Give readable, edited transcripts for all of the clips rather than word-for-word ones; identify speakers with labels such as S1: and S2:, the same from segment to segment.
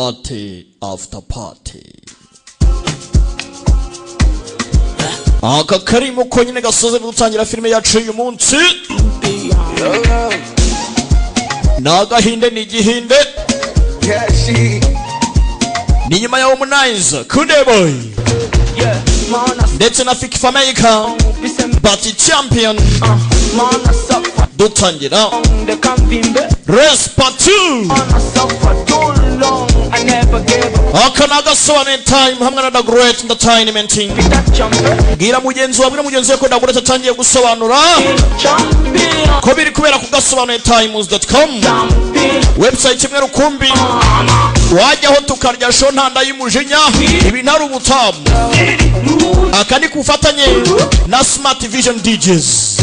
S1: Party after party. Aka karimo konyine gasoze gutangira filime yacu uyu munsi. Ni agahinde, ni igihinde, ni nyuma ya Harmonize, Konde Boy ndetse na Fik Fameica, Bati Champion. Dutangira Race Part 2. Aka ni agasobanuye time hamwe na The Great Entertainment. Bwira mugenzi wawe, bwira mugenzi we ko The Great atangiye gusobanura, ko biri kubera ku gasobanuye times.com, website imwe rukumbi wajyaho tukarya show ntanda y'umujinya. Ibi ntari ubutamu. Aka ni ku bufatanye na Smart Vision DJs.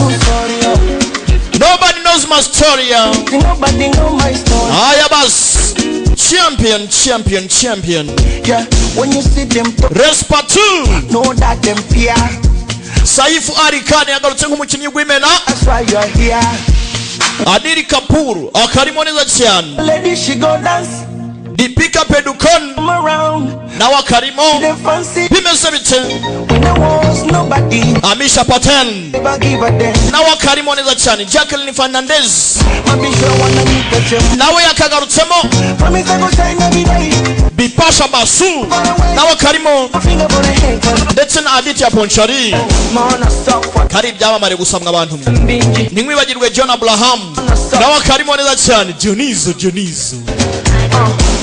S1: Nobody knows my story.
S2: Nobody know my story.
S1: Haya basi, champion, champion, champion.
S2: Yeah, when you see them talk,
S1: Race Part 2.
S2: Know that them fear.
S1: Saif Ali Khan yagarutse nk'umukinnyi w'imena.
S2: That's why you're here.
S1: Anil Kapoor akarimo neza cyane.
S2: Lady, she go dance.
S1: Deepika Padukone
S2: Come around.
S1: nawe akarimo.
S2: Them fancy.
S1: Bimeze bite?
S2: When there was nobody.
S1: Amisha Patel
S2: Never give a damn.
S1: nawe akarimo neza cyane. Jacqueline Fernandez
S2: Mami sure wanna meet the gym.
S1: nawe yakagarutsemo.
S2: Promise I go shine every day.
S1: Bipasha Basu nawe akarimo,
S2: Finger for the haters.
S1: ndetse na Aditya Pancholi.
S2: Man, I suffer.
S1: Kari ibyamamare gusa mwa bantu mwe.
S2: Binji.
S1: Ntimwibagirwe John Abraham, nawe akarimo neza cyane. Dionizo, Dionizo.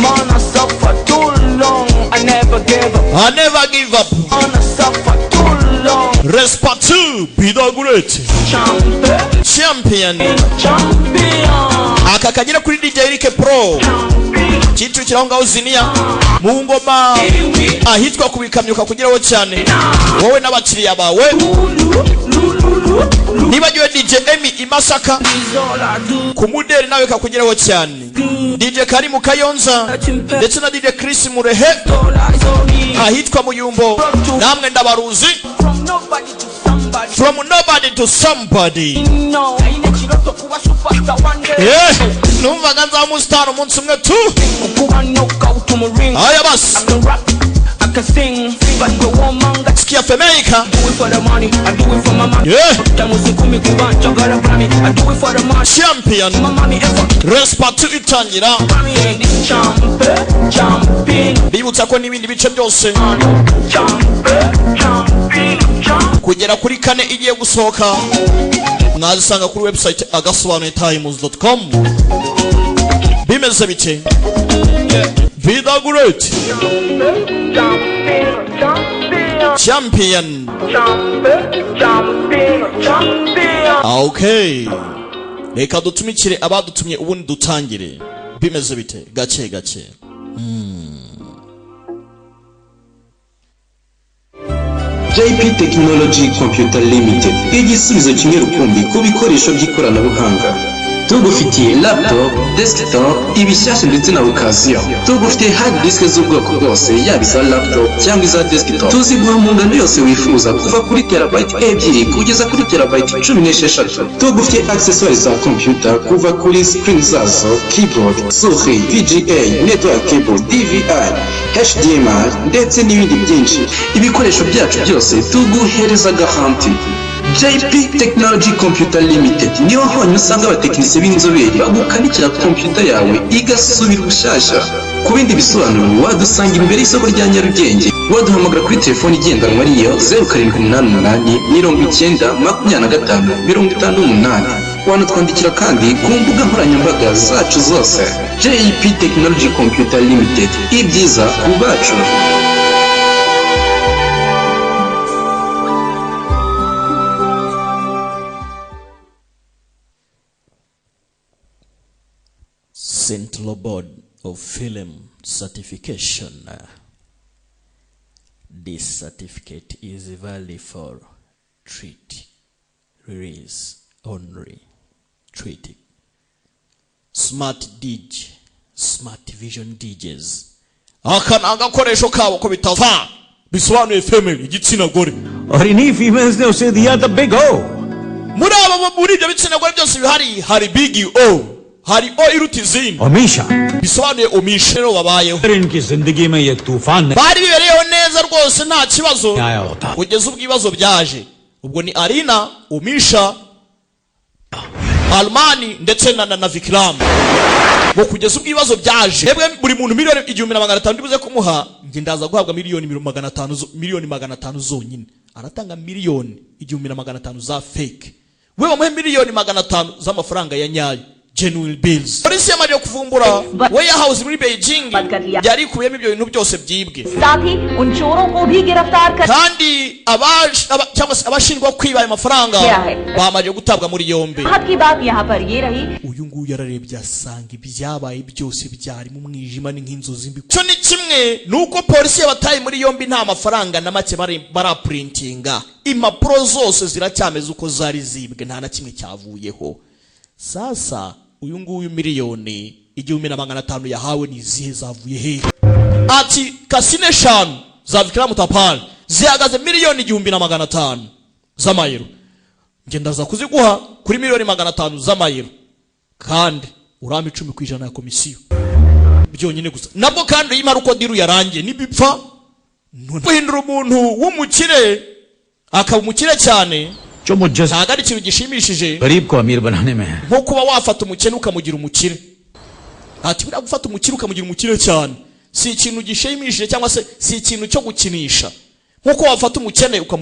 S2: Man, I suffer too long. I never gave up.
S1: I never give up.
S2: Man, I suffer too long.
S1: Race Part 2, be the great
S2: Champion,
S1: champion.
S2: Champion.
S1: Aka kagera kuri DJ Eric Pro, Kicukiro aho ngaho Ziniya mu ngoma, ahitwa ku bikamyo, kakugeraho cyane wowe n'abakiriya bawe. Nibagiwe DJ Emi i Masaka
S2: Is all I do.
S1: ku muderi, nawe kakugeraho cyane. DJ Karimu Kayonza ndetse na DJ Chris Murehe
S2: All eyes on me.
S1: ahitwa Muyumbo, namwe ndabaruzi.
S2: From nobody to somebody.
S1: From nobody to somebody.
S2: No. Aine chiroto kuba superstar one day.
S1: Numvaga nzaba umusitari umunsi umwe tu.
S2: Kuba knockout mu ring.
S1: Haya basi.
S2: I can rap, I can sing, but the woman got
S1: Sikia Fameica.
S2: Do it for the money, I do it for my money. Tamusi kumi kuba njagala Grammy, I do it for the money.
S1: Champion.
S2: My mommy ever
S1: Race Part 2 itangira.
S2: Grammy and champion, champion,
S1: Bibutsa ko n'ibindi bice byose
S2: champion, champion, champion.
S1: kugera kuri kane igiye gusohoka mwazisanga kuri website agasobanuye times.com. Bimeze bite? Be the great
S2: Champion,
S1: champion.
S2: Champion, champion, champion.
S1: Okay, reka dutumikire abadutumye ubundi dutangire. Bimeze bite? Gake gake.
S3: JP Technology Computer Limited, igisubizo kimwe rukumbi ku bikoresho by'ikoranabuhanga. Tugufitiye laptop, desktop, ibishyashya ndetse na occasion. Tugufitiye hard disk z'ubwoko bwose, yaba iza laptop cyangwa iza desktop. Tuziguha mu ngano yose wifuza, kuva kuri terabyte 2 kugeza kuri terabyte 16. Tugufitiye accessoires za computer, kuva kuri screen zazo, keyboard, souris, VGA, network cable, DVI, HDMI ndetse n'ibindi byinshi. Ibikoresho byacu byose tuguhereza garanti. JP Technology Computer Limited niho honyine usanga abatekinisiye b'inzobere bagukanikira computer yawe igasubira ubushyashya. Ku bindi bisobanuro wadusanga imbere y'isoko rya Nyarugenge, waduhamagara kuri telefoni igendanwa ariyo 0788 90 25 58. Wanatwandikira kandi ku mbuga nkoranyambaga zacu zose. JP Technology Computer Limited, ibyiza ku bacu.
S1: Central Board of Film Certification. This certificate is valid for treat release only. Treat. Smart DJ, Smart Vision DJs. Aka ni agakoresho kabo ko bitava bisobanuye female, igitsina gore.
S4: और इन्हीं females ने उसे दिया the big O.
S1: Muri abo, muri ibyo bitsina gore byose bihari, hari big O. Hari O iruta izindi.
S4: Amisha.
S1: Bisobanuye Omisha. Rero babayeho
S4: इनकी जिंदगी में ये तूफान नहीं
S1: bari bibereyeho neza rwose, nta kibazo,
S4: आया होता।
S1: Kugeza ubwo ibibazo byaje. Ubwo ni Arina, Umisha, Almani ndetse na Vikram. Ngo kugeza ubwo ibibazo byaje, mwebwe buri muntu 1500,000 ndibuze kumuha, njye ndaza guhabwa 500,000,000 500,000,000 zonyine. Aratanga 1500,000 za fake, we bamuhe 500,000,000 z'amafaranga ya nyayo, genuine bills. Polisi yamariye kuvumbura warehouse muri Beijing yari ikubiyemo ibyo bintu byose byibwe.
S5: साथ ही उन चोरों को भी गिरफ्तार कर
S1: Kandi cyangwa se abashinjwa kwiba ayo mafaranga bamaze gutabwa muri yombi.
S5: राहत की बात यहाँ पर ये रही
S1: Uyu nguyu yararebye asanga ibyabaye byose byari mu mwijima, ni nk'inzozi mbi. Cyo ni kimwe ni uko polisi yabataye muri yombi nta mafaranga na make baraprintinga. Impapuro zose ziracyameze uko zari zibwe, nta na kimwe cyavuyeho. Sasa uyu nguyu 1500,000 yahawe ni izihe? Zavuye hehe? Ati kasine eshanu za Vikram Tapal zihagaze 1500,000 z'amayero, njye ndaza kuziguha kuri 500,000,000 z'amayero, kandi urampa 10% ya komisiyo byonyine gusa. Nabwo kandi uyimara uko deal yarangiye. Nibipfa guhindura umuntu w'umukire akaba umukire cyane
S4: जो मुझ जैसे
S1: ntabwo ari ikintu gishimishije
S4: गरीब को अमीर बनाने में है।
S1: Nko kuba wafata umukene ukamugira umukire. Ati buriya gufata umukire ukamugira umukire cyane si ikintu gishimishije, cyangwa se si ikintu cyo gukinisha nkuko wafata umukene ukamugira